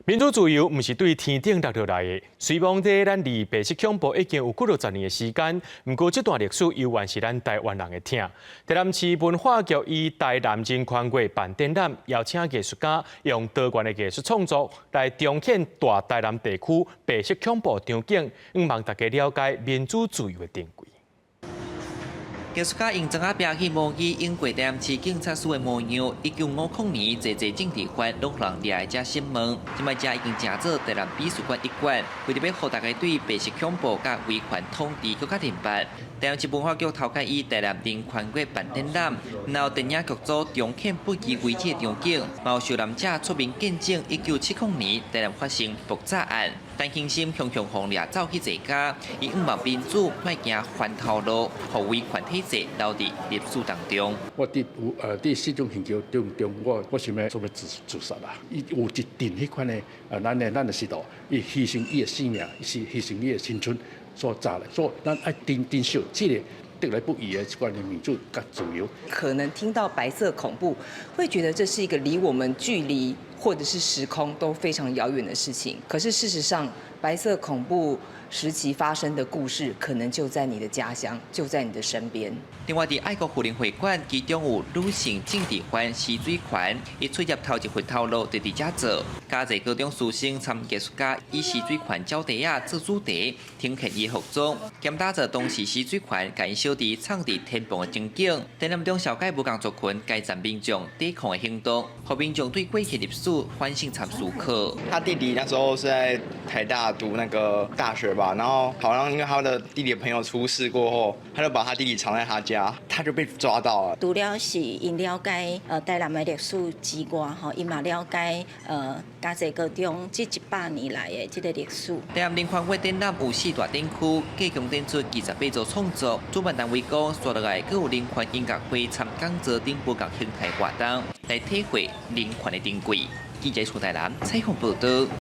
民主自由毋是對天頂落落來的。雖罔這咱離白色恐怖已經有幾落十年的時間，毋過這段歷史猶原是咱台灣人的疼。台南市文化局以台南人權月辦展覽，邀請藝術家用多元的藝術創作來重現大台南地區白色恐怖場景，向望大家了解民主自由的珍貴。藝術家用磚仔壁去模擬英國台南市警察署的模樣，1950年濟濟政治犯攏予人掠來遮審問，這擺遮已經成做台南美術館一館，為著欲予大家對白色恐怖佮威權統治閣較明白。台南市文化局頭擺以台南人權月辦展覽，然後電影劇組重現不羈危機的場景，嘛有受難者出面見證1970年台南發生爆炸案，陳興森雄雄予掠走去坐監，伊向望民主莫行翻頭路，予威權體制留佇歷史當中。我佇有佇四種刑求當中，我想欲做欲自殺啦。伊有一陣彼款的咱的時代，伊犧牲伊的生命，是犧牲伊的青春所造的，所以咱愛珍惜這個得來不易的這款的民主佮自由。可能聽到白色恐怖，會覺得這是一個離我們距離或者是時空都非常遙遠的事情。可是事實上，白色恐怖時期發生的故事，可能就在你的家鄉，就在你的身邊。另外，佇愛國婦人會館，其中有女性政治犯施水權，伊出入頭一份頭路就佇遮做。嘉濟高中師生參藝術家以施水權鳥蹄仔做主題，呈現伊服裝，兼打造當時施水權共𪜶小弟藏佇天棚的情景。展覽中紹介無仝族群該站民眾抵抗的行動，予民眾對過去歷史反省參思考。他弟弟那時候是在台大讀那個大學吧，然後好像因為他的弟弟的朋友出事過後，他就把他弟弟藏在他家，他就被抓到了。除了是𪜶了解台南的歷史之外，吼，伊嘛了解嘉濟高中這100年來的這個歷史。台南人權月展覽有四大展區，計共展出28組創作。主辦單位講，紲落來閣有人權音樂會參講座等無仝形態活動，來體會人權的珍貴。記者出台南採訪報道。